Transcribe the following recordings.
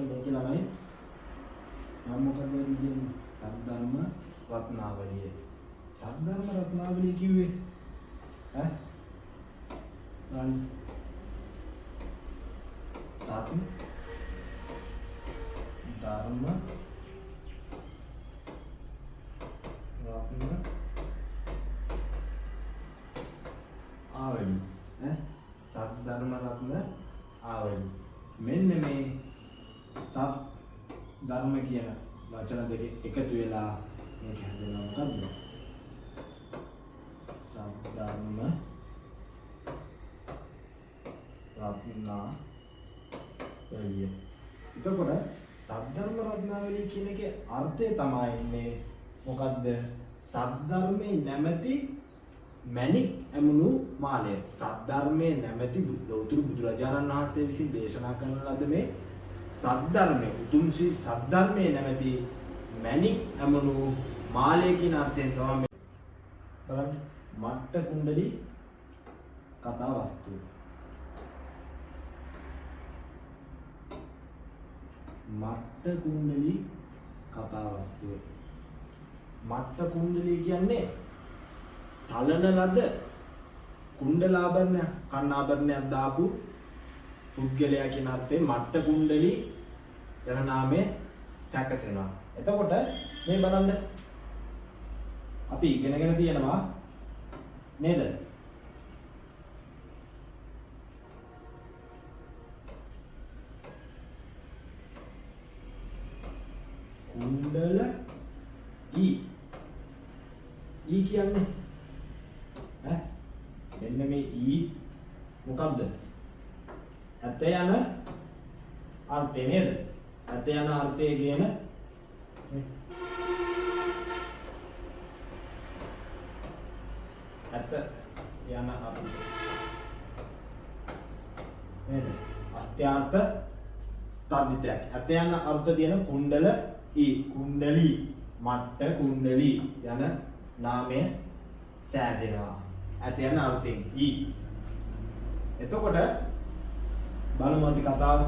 මේකේ ළමයි මම මොකද කියන්නේ? සද්ධර්ම රත්නාවලිය. සද්ධර්ම රත්නාවලිය කිව්වේ ඈ බලන්න. සත් ධර්ම රත්න ආවලි ඈ සද්ධර්ම රත්න ආවලි. මෙන්න මේ සත් ධර්ම කියන වචන දෙක එකතු වෙලා මේක හැදෙනවා මොකද්ද? සද්ධර්ම රත්නාවලිය. එතකොට සද්ධර්ම රත්නාවලිය කියන එකේ අර්ථය තමයි මේ මොකද්ද? සද්ධර්මයේ නැමැති මැණික් ඇමුණු මාලය. සද්ධර්මයේ නැමැති ලෞතර බුදුරජාණන් වහන්සේ විසින් දේශනා කරන ලද මේ සද්ධර්මයේ උතුම් ශ්‍රී සද්ධර්මයේ නැමැති මැණික් ඇමුණු මාලය කියන අර්ථයෙන් තමයි මේ බලන්න මට්ට කුණ්ඩලි කතා වස්තුව. මට්ට කුණ්ඩලි කතා වස්තුව. මට්ට කුණ්ඩලි කියන්නේ තලන ලද කුණ්ඩලාභරණ කන්නාභරණයක් දාපු පුද්ගලයා කියන අර්ථයෙන් මට්ට කුණ්ඩලි යන නාමය සැකසෙනවා. එතකොට මේ බලන්න අපි ඉගෙනගෙන තියෙනවා නේද? කුණ්ඩල ඊ ඊ කියන්නේ ඈ මෙන්න මේ ඊ මොකද්ද? ඇත යන අර්ථය නේද? ඇත යන අර්ථය කියන ඇත යන අර්ථය නේද? අස්ත්‍යාර්ථ තද්දිතයක්. ඇත යන අර්ථ තියෙන කුණ්ඩල ඊ කුණ්ඩලි මට්ට කුණ්ඩලි යන නාමය සෑදෙනවා. ඇත යන අර්ථයෙන් ඊ. එතකොට බලමු අපි කතාව.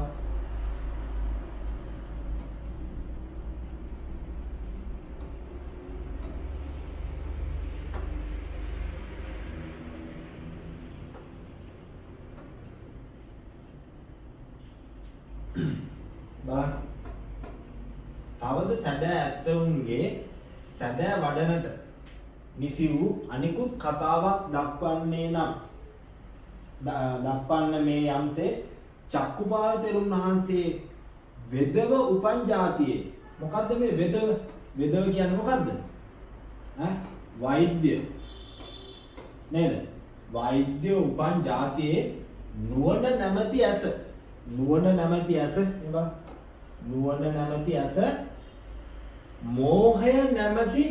බලන්න. තවද සැබෑ ඇත්තවුන්ගේ සැබෑ වඩනට නිසි වූ අනිකුත් කතාවක් දක්වන්නේ නම් දක්වන්න මේ යම්සේ චක්කුපාල තෙරුන් වහන්සේ වෙදව උපන් ජාතියේ. මොකද්ද මේ වෙදව? වෙදව කියන්නේ මොකද්ද? ඈ වෛද්‍ය නේද? වෛද්‍ය උපන් ජාතියේ නුවණ නැමැති ඇස. නුවණ නැමැති ඇස මේ බලන්න. නුවණ නැමැති ඇස මෝහය නැමැති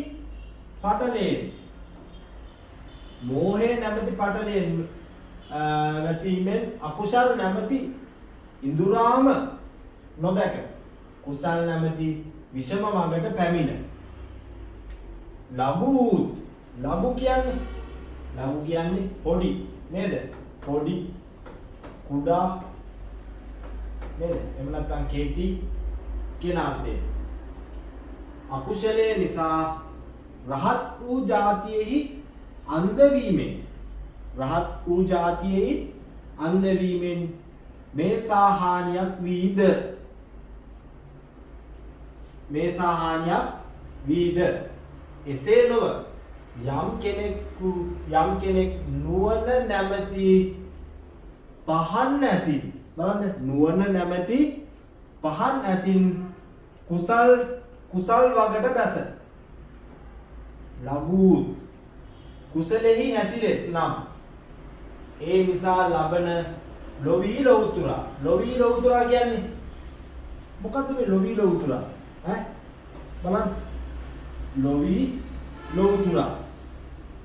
පටලයෙන් මෝහය නැමැති පටලයෙන් වැසීමෙන් අකුසල් නැමැති ඉඳුරාම නොදැක කුසල් නැමැති විෂම මඟට පැමිණ ලඝු ලඝු කියන්නේ ලඝු කියන්නේ පොඩි නේද? පොඩි කුඩා නේද? එහෙම නැත්නම් කෙටි කියන අර්ථය. අකුශලයේ නිසා රහත් වූ ජාතියෙහි අන්ධ වීමෙන් රහත් වූ ජාතියෙහි අන්ධ වීමෙන් මේසා හානියක් වීද? මේසා හානියක් වීද? එසේ නොව යම් කෙනෙක් නුවණ නැමැති පහන් ඇසින් බලන්න නුවණ නැමැති පහන් ඇසින් කුසල් කුසල් වගට බැස ලඝු කුසලෙහි හැසිරෙත් නම් ඒ නිසා ලබන ලොවී ලෞතුරා. ලොවී ලෞතුරා කියන්නේ මොකද්ද මේ ලොවී ලෞතුරා? ඈ බලන්න ලොවී ලෞතුරා.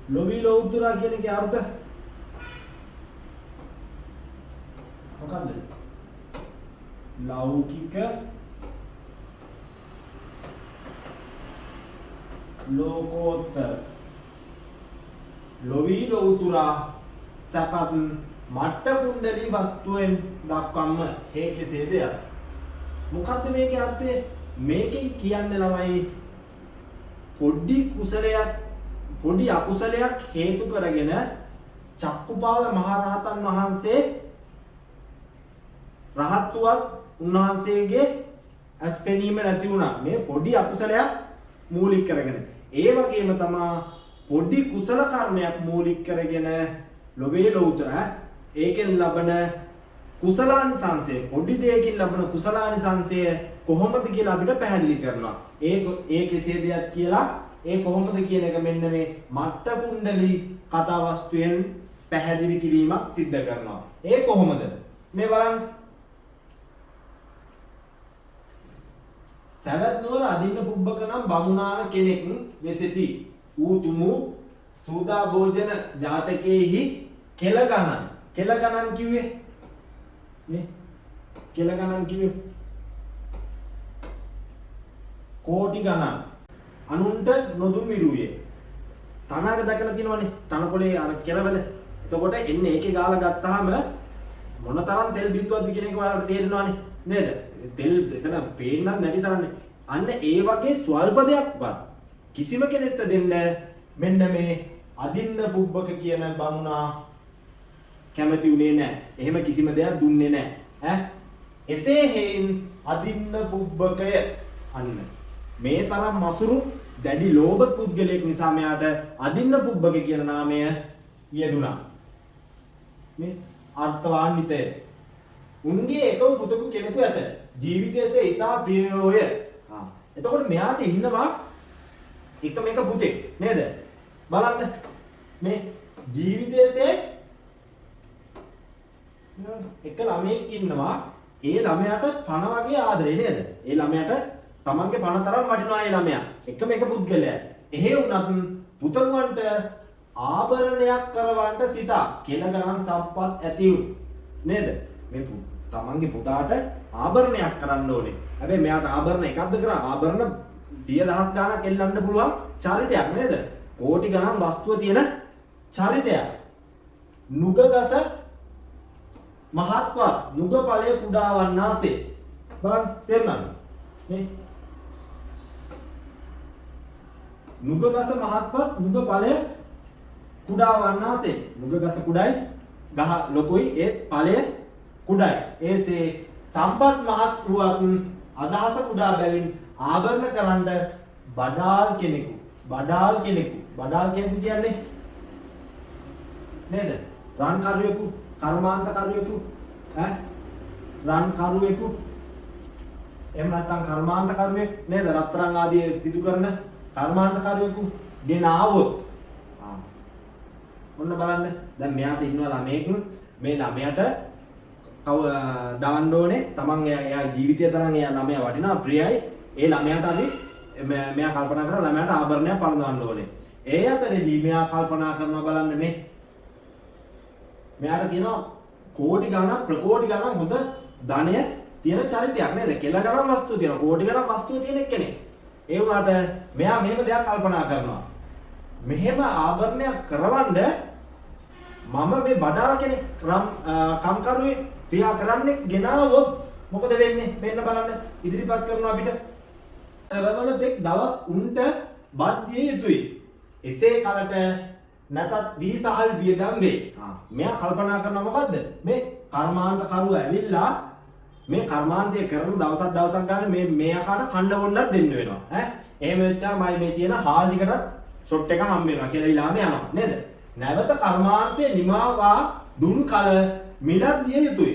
ලොවී ලෞතුරා කියන එකේ අර්ථ මොකද්ද? ලෞකික ලෝකෝත්තර ලොවී ලෞතුරා සැපත් මට්ට කුණ්ඩලී වස්තුවෙන් දක්වම්ම හේ කෙසේද යත්. මොකද්ද මේකේ අර්ථය? මේකෙන් කියන්නේ ළමයි පොඩි කුසලයක් පොඩි අකුසලයක් හේතු කරගෙන චක්කුපාල මහරහතන් වහන්සේ රහත් වුවත් උන්වහන්සේගේ ඇස් පෙනීම නැති වුණා. මේ පොඩි අකුසලයක් මූලික කරගෙන. ඒ වගේම තමා පොඩි කුසල කර්මයක් මූලික කරගෙන ලොවේ ලෝතර ඒකෙන් ලබන කුසලානිසංසය, පොඩි දෙයකින් ලබන කුසලානිසංසය කොහොමද කියලා අපිට පැහැදිලි කරනවා. ඒ ඒ කෙසේ දෙයක් කියලා, ඒ කොහොමද කියන එක මෙන්න මේ මට්ට කුණ්ඩලි කතා වස්තුවෙන් පැහැදිලි කිරීමක් සිද්ධ කරනවා. ඒ කොහොමද? මේ බලන්න. සැවැත් නුවර අදින්න පුබ්බක නම් බමුණාන කෙනෙක් වෙසෙති. ඌ තුමු සූදා භෝජන ජාතකයේහි කෙල ගණන්. කෙල ගණන් කිව්වේ නේ? කෙල ගණන් කිව්වේ කෝටි ගණන් අනුන්ට නොදුන් විරුවේ. තනක දැකලා තියෙනවනේ තනකොලේ අර කෙරවල. එතකොට එන්නේ ඒකේ ගාලා ගත්තාම මොනතරම් තෙල් බින්දුවක්ද කියන එක ඔයාලට තේරෙනවනේ නේද? තෙල් එතන පේන්නත් නැති තරම්නේ. අන්න ඒ වගේ ස්වල්ප දෙයක්වත් කිසිම කෙනෙක්ට දෙන්න මෙන්න මේ අදින්න පුබ්බක කියන බමුණා කැමති වුණේ නැහැ. එහෙම කිසිම දෙයක් දුන්නේ නැහැ. ඈ එසේ හේයින් අදින්න පුබ්බකය අන්න මේ තරම් මසුරු දැඩි ලෝභ පුද්ගලයෙක් නිසා මෙයාට අදින්න පුබ්බක කියන නාමය යෙදුණා. මේ අර්ථවාන්විතය. උන්ගේ එකම පුතකු කෙනෙකු ඇත. ජීවිතයේසේ ඉතා ප්‍රියෝය. ආ එතකොට මෙයාට ඉන්නවා එකම එක පුතෙක් නේද? බලන්න මේ ජීවිතයේසේ එක ළමයෙක් ඉන්නවා. ඒ ළමයාට පණ වගේ ආදරේ නේද? ඒ ළමයාට තමන්ගේ පණ තරම් වටිනවා ඒ ළමයා. එකම එක පුද්ගලයා. එහෙ වුණත් පුතණුවන්ට ආභරණයක් කරවන්නට සිතා කෙල ගණන් සම්පත් ඇති වුන් නේද? මේ තමන්ගේ පුතාට ආභරණයක් කරන්න ඕනේ. හැබැයි මෙයාට ආභරණ එකක්ද කරා? ආභරණ සිය දහස් ගාණක් එල්ලන්න පුළුවන් චරිතයක් නේද? කෝටි ගණන් වස්තුව තියෙන චරිතයක්. නුගගස මහත්වත් නුග ඵලය කුඩා වන්නාසේ. බලන්න තේරුණාද? මේ නුගගස මහත්වත් නුග ඵලය කුඩා වන්නාසේ. නුගගස කුඩයි, ගහ ලොකුයි, ඒත් ඵලය කුඩයි. ඒසේ සම්පත් මහත් වුවත් අදහස කුඩා බැවින් ආභරණ කරන්න බඩාල් කෙනෙකු, බඩාල් කෙනෙකු, බඩාල් කෙනෙකු කියන්නේ නේද? රන් කරුවෙකු, කර්මාන්ත කරුවෙකු, ඈ රන් කරුවෙකු, එහෙම නැත්නම් කර්මාන්ත කරුවෙක් නේද? රත්තරන් ආදී සිදු කරන කර්මාන්ත කරුවෙකු ගෙන ආවොත් ඔන්න බලන්න දැන් මෙයාට ඉන්නවා ළමයෙක්. මේ ළමයාට කව දාන්න ඕනේ තමන් එයා ජීවිතය තරම් එයා ළමයා වටිනවා ප්‍රියයි. ඒ ළමයාට අපි මෙයා කල්පනා කරලා ළමයාට ආභරණයක් පළඳවන්න ඕනේ. ඒ අතරේදී මෙයා කල්පනා කරනවා බලන්න මේ මෙයාට තියෙනවා කෝටි ගණන් ප්‍රකෝටි ගණන් හොඳ ධනය තියෙන චරිතයක් නේද? කෙල ගණන් වස්තු තියෙනවා, කෝටි ගණන් වස්තු තියෙන එක්කෙනෙක්. ඒ වුණාට මෙයා මෙහෙම දෙයක් කල්පනා කරනවා. මෙහෙම ආභරණයක් කරවන්න මම මේ බඩාල කෙනෙක් කම්කරුවේ ක්‍රියා කරන්නේ ගෙනාවොත් මොකද වෙන්නේ? මෙන්න බලන්න ඉදිරිපත් කරනවා අපිට. කරවන තෙක් දවස් උන්ට බත් දිය යුතුයි. එසේ කලට නැතත් වීසහල් වියදම් වේ. මෙයා කල්පනා කරනවා මොකද්ද? මේ කර්මාන්ත කරුව ඇවිල්ලා මේ කර්මාන්තය කරන දවසක් දවසක් ගන්න මේ මේ අකාට කන්න බොන්නත් දෙන්න වෙනවා. ඈ එහෙම වෙච්චාමයි මේ තියෙන හාල් ටිකටත් ෂොට් එක හම්බ වෙනවා කියලා විලාම යනවා නේද? නැවත කර්මාන්තය නිමාවා දුන් කල මිලක් දිය යුතුයි.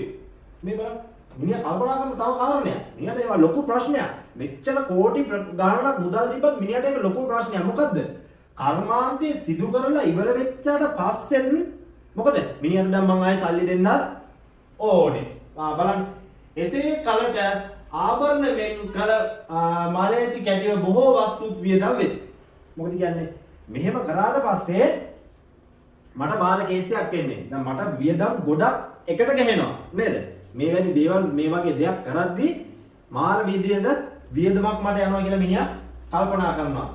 මේ බලන්න මිනිහා කල්පනා කරන තව කාරණයක්. මිනිහට ඒවා ලොකු ප්‍රශ්නයක්. මෙච්චර කෝටි ගාණක් මුදල් තිබ්බත් මිනිහට ඒක ලොකු ප්‍රශ්නයක්. මොකද්ද? කර්මාන්තය සිදු කරලා ඉවර වෙච්චාට පස්සෙන් මොකද? මිනිහට දැන් මං ආයේ සල්ලි දෙන්නත් ඕනේ. බලන්න එසේ කලට ආභරණ මෙන් කල මලේති කැටිව බොහෝ වස්තුත් වියදම් වෙයි. මොකද කියන්නේ? මෙහෙම කරාට පස්සේ මට බාල කේසයක් එන්නේ. දැන් මට වියදම් ගොඩක් එකට ගැහෙනවා නේද? මේ වැනි දේවල් මේ වගේ දෙයක් කරද්දී මාර විදියට වියදමක් මට යනවා කියලා මිනිහා කල්පනා කරනවා.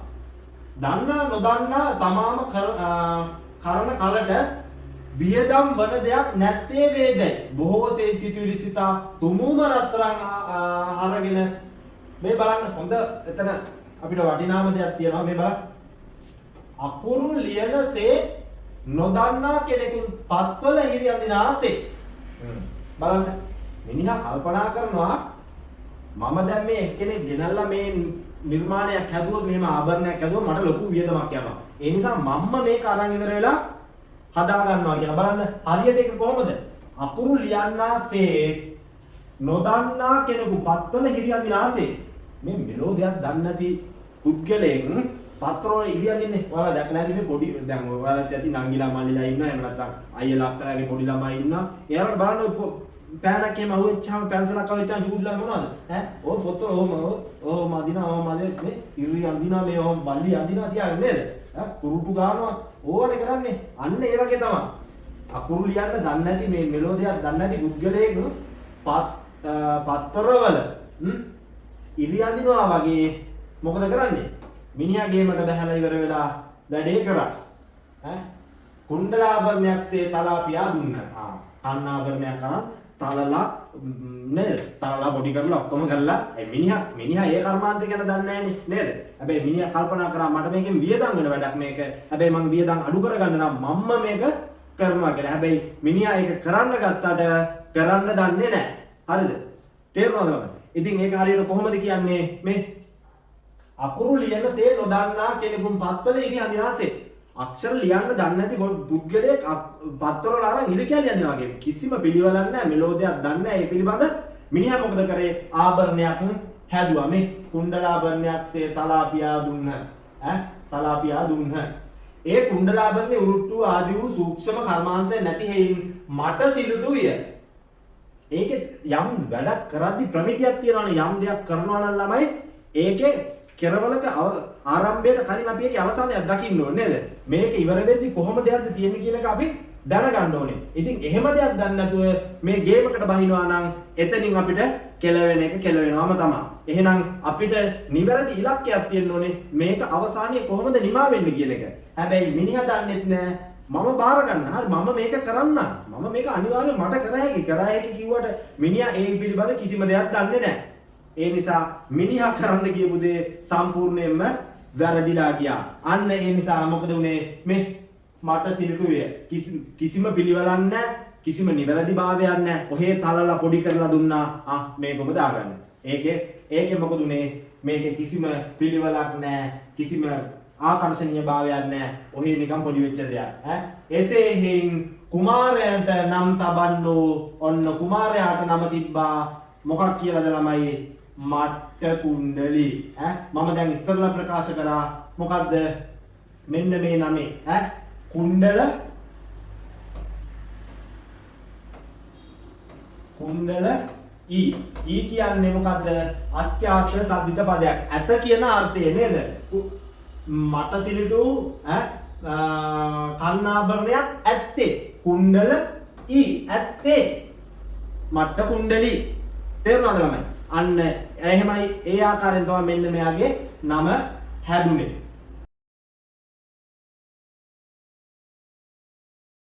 දන්නා නොදන්නා තමාම කරන කලට වියදම් වන දෙයක් නැත්තේ වේදයි. බොහෝසේ සිතුවිලි සිතා තුමුම රත්තරන් අරගෙන මේ බලන්න හොඳ එතන අපිට වටිනාම දෙයක් තියෙනවා මේ බලන්න. අකුරු ලියනසේ නොදන්නා කෙනෙකුන් පත්වල හිරි අඳිනාසේ. බලන්න මිනිහා කල්පනා කරනවා මම දැන් මේ එක්කෙනෙක් ගෙනල්ලා මේ නිර්මාණයක් හැදුවොත් මෙහෙම ආභරණයක් හැදුවොත් මට ලොකු වියදමක් යනවා. ඒ නිසා මම්ම මේක අරන් ඉවර වෙලා හදා ගන්නවා කියලා. බලන්න හරියට ඒක කොහොමද? අකුරු ලියන්නාසේ නොදන්නා කෙනෙකු පත්වල හිරි අඳිනාසේ. මේ මෙලෝ දෙයක් දන්නේ නැති පුද්ගලයෙක් පත්‍රවල ඉරි අඳින්නේ. ඔයාලා දැකලා ඇති මේ පොඩි දැන් ඔයාලත් ඇති නංගිලා මල්ලිලා ඉන්නවා. එහෙම නැත්නම් අයියලා අක්කලාගේ පොඩි ළමයි ඉන්නවා. එයාලට බලන්න ඔය පෑනක් එහෙම අහුවෙච්චාම පැන්සලක් අහුවෙච්චාම චූටි ළමයි මොනවද? ඈ ඔය පොත ඔහොම ඔහොම අඳිනවා ඔහොම අඳිනවා මේ ඉරි අඳිනවා මේ ඔහොම බල්ලි අඳිනවා තියාගෙන නේද? ඈ කුරුටු ගන්නවා ඕවනේ කරන්නේ. අන්න ඒ වගේ තමයි. අකුරු ලියන්න දන්නේ නැති මේ මෙලෝ දෙයක් දන්නේ නැති පුද්ගලයෙක් පත්තරවල ඉරි අඳිනවා වගේ මොකද කරන්නේ? මිනිහා ගේමට බහැලා ඉවර වෙලා වැඩේ කරා. ඈ කුණ්ඩලාභරණයක්සේ තලාපියා දුන්න. ආ කන්නාභරණයක් අරන් තලලා නේද? තලලා පොඩි කරලා ඔක්කොම කරලා ඒ මිනිහා මිනිහා ඒ කර්මාන්තය ගැන දන්නේ නැහනේ නේද? හැබැයි මිනිහා කල්පනා කරා මට මේකෙන් වියදම් වෙන වැඩක් මේක. හැබැයි මං වියදම් අඩු කරගන්න නම් මම්ම මේක කරනවා කියලා. හැබැයි මිනිහා ඒක කරන්න ගත්තට කරන්න දන්නේ නැහැ. හරිද? තේරුණාද මම? ඉතින් ඒක හරියට කොහොමද කියන්නේ මේ අකුරු ලියනසේ නොදන්නා කෙනෙකුන් පත්වල ඉරි අඳිනාසේ. අක්ෂර ලියන්න දන්නේ නැති පුද්ගලයෙක් පත්වල අරන් ඉරි කැලි අඳිනවා වගේ. කිසිම පිළිවෙලක් නැහැ, මෙලෝ දෙයක් දන්නේ නැහැ. ඒ පිළිබඳ මිනිහා මොකද කරේ? ආභරණයක් හැදුවා. මේ කුණ්ඩලාභරණයක්සේ තලාපියා දුන්න. ඈ තලාපියා දුන්න. ඒ කුණ්ඩලාභරණේ උරුට්ටු ආදී වූ සූක්ෂම කර්මාන්ත නැති හේයින් මට සිලුටු විය. ඒකේ යම් වැඩක් කරද්දි ප්‍රමිතියක් තියෙනවනේ. යම් දෙයක් කරනවා නම් ළමයි ඒකේ කෙරවලක ආරම්භයට කලින් අපි ඒකේ අවසානයක් දකින්න ඕනේ නේද? මේක ඉවර වෙද්දි කොහොම දෙයක්ද තියෙන්නේ කියන එක අපි දැනගන්න ඕනේ. ඉතින් එහෙම දෙයක් දන්නේ නැතුව මේ ගේමකට බහිනවා නම් එතනින් අපිට කෙලවෙන එක කෙලවෙනවම තමයි. එහෙනම් අපිට නිවැරදි ඉලක්කයක් තියෙන්න ඕනේ මේක අවසානයේ කොහොමද නිමා වෙන්නේ කියන එක. හැබැයි මිනිහා දන්නෙත් නෑ මම බාර ගන්න. හරි මම මේක කරන්න. මම මේක අනිවාර්යයෙන් මට කර හැකි. කර හැකි කිව්වට මිනිහා ඒ පිළිබඳ කිසිම දෙයක් දන්නේ නෑ. ඒ නිසා මිනිහා කරන්න කියපු දේ සම්පූර්ණයෙන්ම වැරදිලා ගියා. අන්න ඒ නිසා මොකද වුනේ? මේ මට සිලුටු විය. කිසිම පිළිවෙලක් නැහැ, කිසිම නිවැරදි භාවයක් නැහැ. ඔහේ තලලා පොඩි කරලා දුන්නා. ආ මේකම දාගන්න. ඒකේ මොකද උනේ? මේකේ කිසිම පිළිවෙලක් නැහැ, කිසිම ආකර්ෂණීය භාවයක් නැහැ. ඔහේ නිකන් පොඩි වෙච්ච දෙයක්. ඈ එසේ හේයින් කුමාරයන්ට නම් තබන්නෝ. ඔන්න කුමාරයාට නම තිබ්බා මොකක් කියලාද ළමයි? මට්ට කුණ්ඩලි. ඈ මම දැන් ඉස්සරලා ප්‍රකාශ කරා මොකද්ද? මෙන්න මේ නමේ ඈ කුණ්ඩල කුණ්ඩල ඊ ඊ කියන්නේ මොකද්ද? අස්ත්‍යාර්ථ තද්දිත පදයක්. ඇත කියන අර්ථය නේද? මට සිලිටු ඈ කන්නාභරණයක් ඇත්තේ. කුණ්ඩල ඊ ඇත්තේ. මට්ට කුණ්ඩලි. තේරුණාද ළමයි? අන්න එහෙමයි ඒ ආකාරයෙන් තමයි මෙන්න මෙයාගේ නම හැදුනේ.